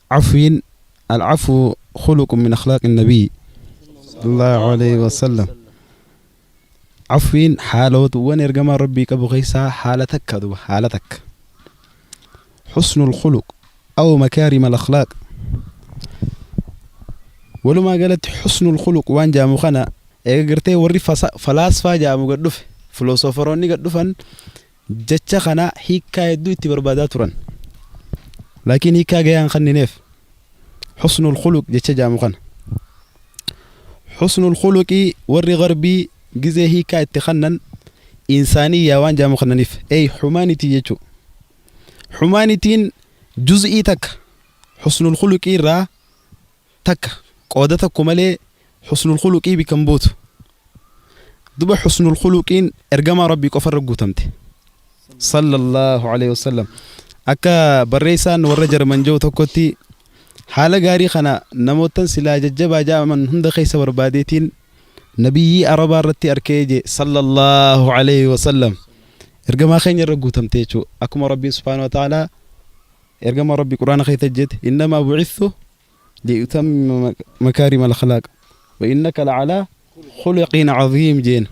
Afwiin al-afwu khuluqun min akhlaaqi nabii sallallahu alayhi wasallam. Afwiin haalawwan ergamaan Rabbii qabu keessaa haala takka duba haala takka. Husnul khuluq aw makaarim al-akhlaaq. Walumaa galatti husnul khuluq waan jaamu kana eega gartee warri falaasfaa jaamu gad dhufe, filoosofaroonni gad dhufan, jecha kana hiikkaa hedduu itti barbaadaa turan. Laakiin hiikkaa gayaa hin kannineef. Husnul khuluq jecha jaamu kana. Husnul khuluqii warri garbii gizee hiikkaa itti kannan insaaniyyaa waan jaamu kannaniif. Ey humanity jechuu. Humanitiin juz'ii takka husnul khuluqii irraa takka qooda tokko malee husnul khuluqii bikka hin buutu. Duba husnul khuluqiin ergamaa Rabbii qofa irra guutamte. Sallallahu alayhi wasallam. Akka barreessaan warra Jarman jiru tokkotti, haala gaarii kana namootan silaa jajjabaa ja'aman hunda keessa barbaadeetiin nabiyyii Arabaa irratti arkee je sallallahu alayhi wasallam. Ergamaa keenya irra guutamte jechuudha. Akkuma Rabbiin subhaanahu wa ta'ala ergamaa Rabbii Quraana keessa jette, innamaa bu'ithu li'utammima makaarima al-akhlaaq wa innaka la'alaa khuluqin aziim jeen.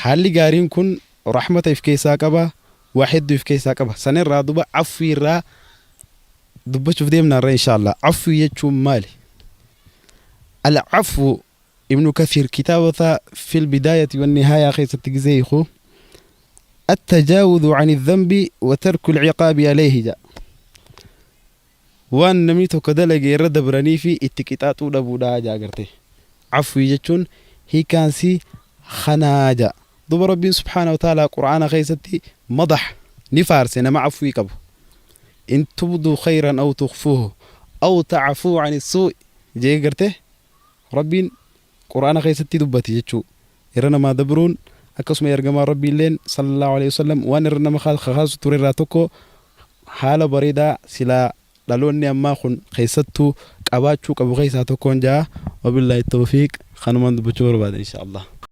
Haalli gaariin kun rahmata if keessaa qaba, waa hedduu if keessaa qaba. Sanirraa duba afwii irraa dubbachuuf deemna irra insha Allah. Afwii jechuun maali? Al-afwu, Ibnu Kathiir kitaabota fil bidaayati wan nihaayaa keessatti gizee hiiku, at-tajaawuzu ani dhanbi wa tarku al-ciqaabi alayhi jedha. Waan namni tokko dalage irra dabranii fi itti qixaaxuu dhabuudha jedha garte. Afwii jechuun hiikkaansi kanaa jedha. Duuba Rabbiin subhaanahu wa ta'aalaa Qur'aana keessatti madax ni faarse nama afwii qabu. In tubduu khayran aw tukhfuuhu aw ta'fuu ani suu'i jee garte Rabbiin Qur'aana keessatti dubbate jechuu. Irra namaa dabruun akkasuma ergamaan Rabbiilleen sallallahu alaihi wasallam waan irra nama kakaasu ture irraa tokko, haala bareedaa silaa dhaloonni ammaa kun keessattuu qabaachuu qabu keessaa tokkoon ja'a. Wabillaahi tawfiiq, kanumaan dubbachuu barbaada insha Allah.